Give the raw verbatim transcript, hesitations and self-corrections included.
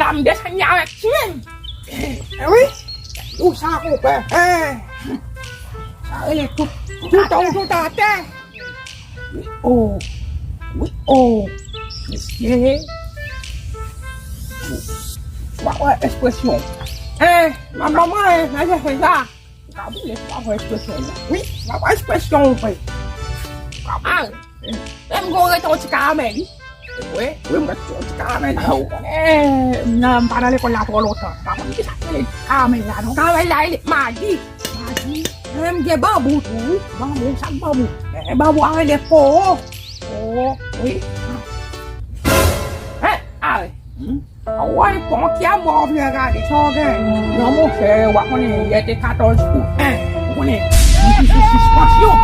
M desann li avèk ti menm. Eh wi. Ou sa konpè. Eh. Sa rele tout, tout an, tout atè. Wi, o. Wi, o. Mesye. W ap wè ekspresyon. Eh, manman, eh, nan je fè sa. Ou ka boule, w ap wè ekspresyon. Wi, w ap wè ekspresyon, wi. Ou ka boule. Menm gon rete yon ti karamèl, wi. Wi, wi, m rete yon ti karamèl. Ah, ou konnen, m nan, m pa nan lekòl la twò lontan. M pa konn kisa ki rele karamèl la, non. Karamèl la, rele Magi. Magi. Menm gen banbou tou, wi. Banbou, sa k banbou? Eh, banbou a rele powo. Powo, wi. Eh, a, wi. Hmm? A, w wè, pon ki a mò w vle gade, sa w gen? Non, monchè, w a konnen, yè te katòz pou en. Ou konnen, li te sou sispansyon.